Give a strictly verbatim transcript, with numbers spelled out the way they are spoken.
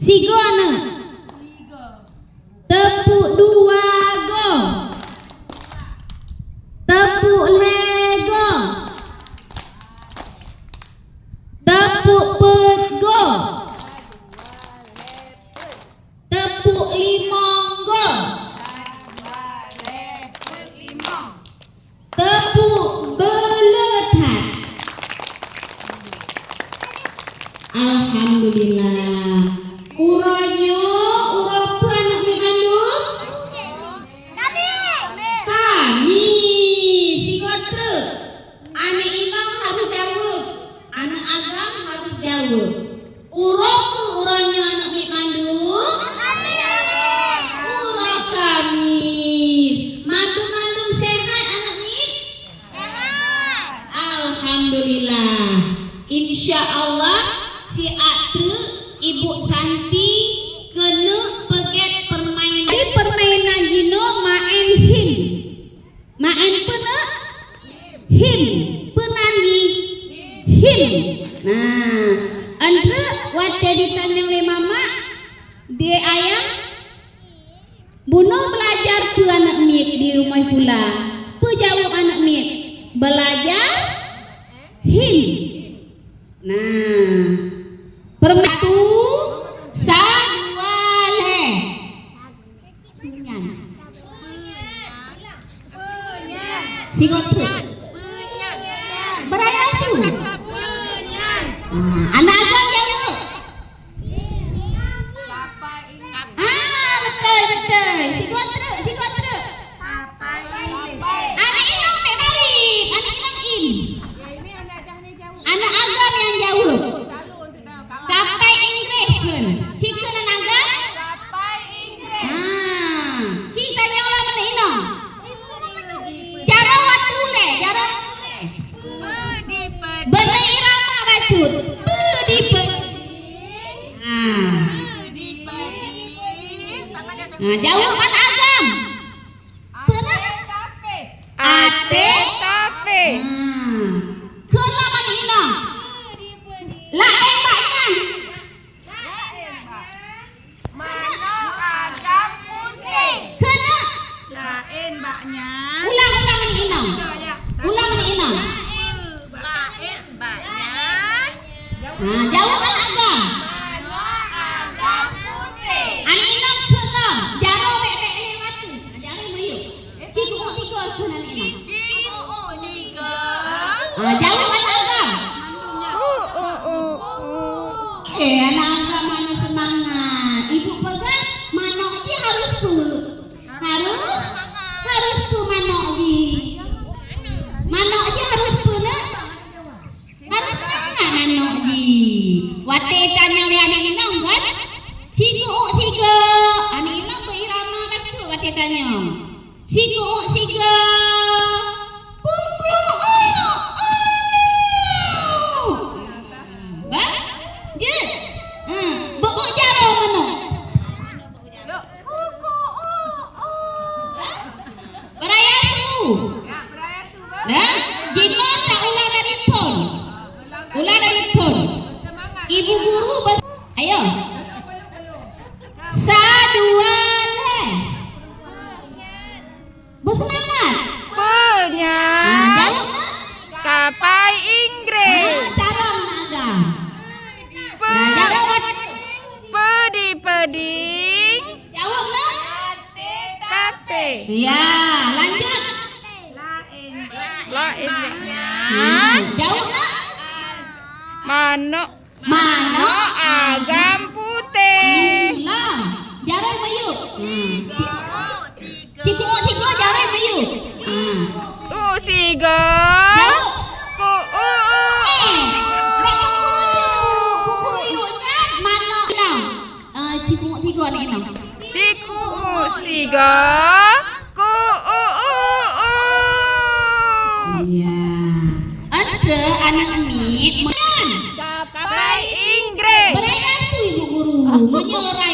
Sigoe aneuk. Teupuk dua goe. Teupuk lhèe goe. Teupuk peuet goe. Teupuk limong goe. Teupuk beuleueh that. Alhamdulillah. Uroe nyoe, uroe peue aneuk miet mandum? Kamis. Sigoe treuk. Aneuk inong harôh jaweueb. Aneuk agam harôh jaweueb. Uroe peue uroe nyoe aneuk miet mandum? Uroe Kamis. Mandum-mandum sehat aneuk miet? Sehat. Alhamdulillah. Insya Allah siat treuk Ibu Santi keuneuk peugèt peurmainan. Di peurmainan jinoe maén him. Maén peue nan? Him. Peue nan nyan? Him. Nah, 'an treuk watèe jitanyong lé mamak, di ayah, bunoe beulajar peue aneuk miet di rumoh sikula? Peue jaweueb aneuk miet? Beulajar him. Nah, peurmainan sa dua lhèe. Peue nyan. Sigoe treuk. Beuraya su. Ah, aneuk agam jaweueb. Ah, beutôi, beutôi. Sigoe treuk, sigoe treuk. Aneuk inong bèk barit, aneuk inong im. Aneuk agam nyang jaweueb. Kapai Inggréh kheun. Ci kheun aneuk agam? Kapai Inggréh. Ha. Ci tanyong lom aneuk inong. Jaroe watèe ulèe, jaroe watèe ulèe. Beuneu irama bacut. Peue di peuding? Ha. Ha, jaweueb aneuk agam. Peue nan? Até tapé. Ha. Kheun lom aneuk inong. Laén bak nyan. Manok agam putéh. Keuneuk. Laén bak nyan. Ulang, ulang aneuk inong. Ulang aneuk inong. Laén bak nyan. Ha, jaweueb aneuk agam. Manok agam putéh. Aneuk inong kheun lom. Jaroe bèk-bèk lé watèe. Jaroe miyueb. Ci ku'uk tiga kheun aneuk inong. Ci ku'uk tiga. Ah, jaweueb aneuk agam. Eh, aneuk agam hana seumangat. Ibu peugah, manok jih harôh peue? Harôh, harôh peue manok jih? Manok jih harôh peue, nak? Harôh seumangat manok jih. Watèe tanyong lé aneuk inong kan? Ci ku'uk tiga. Aneuk inong beuirama bacut watèe tanyong. Ci ku'uk tiga. Kuku'uk. Bah? Jeuet. Ha, bok-bok jaroe manok. Beuraya su. Dah? Jinoe taulang dari phon. Ulang dari phon. Ibu guru bes-, ayo. Sa, dua, lhèe. Beuseumangat. Peue nyan? Ha, jaweueb, nak. Kapai Inggréh. Ha, carông, nak, agam. Peue, nah, jaweueb, nak. Peue di peuding? Jaweueb, nak. Tapé. Ya, lanjut. Laén. Ha, jaweueb, nak. Manok. Manok agam putéh. Hmm, lah. Jaroe miyueb. Hmm. Ci ku'uk tiga jaroe miyueb. Hmm. Ku'uk tiga. Jaweueb. Ku'uk. Eh, bèk kukuruyuk. Kukuruyuk nyan manok. Nah. Eh, ci ku'uk tiga ni, nah. Ci ku'uk tiga. Ku'uk. Iya. Atra aneuk miet man. Kapai Inggréh. Beuraya su ibu guru. Meunyoe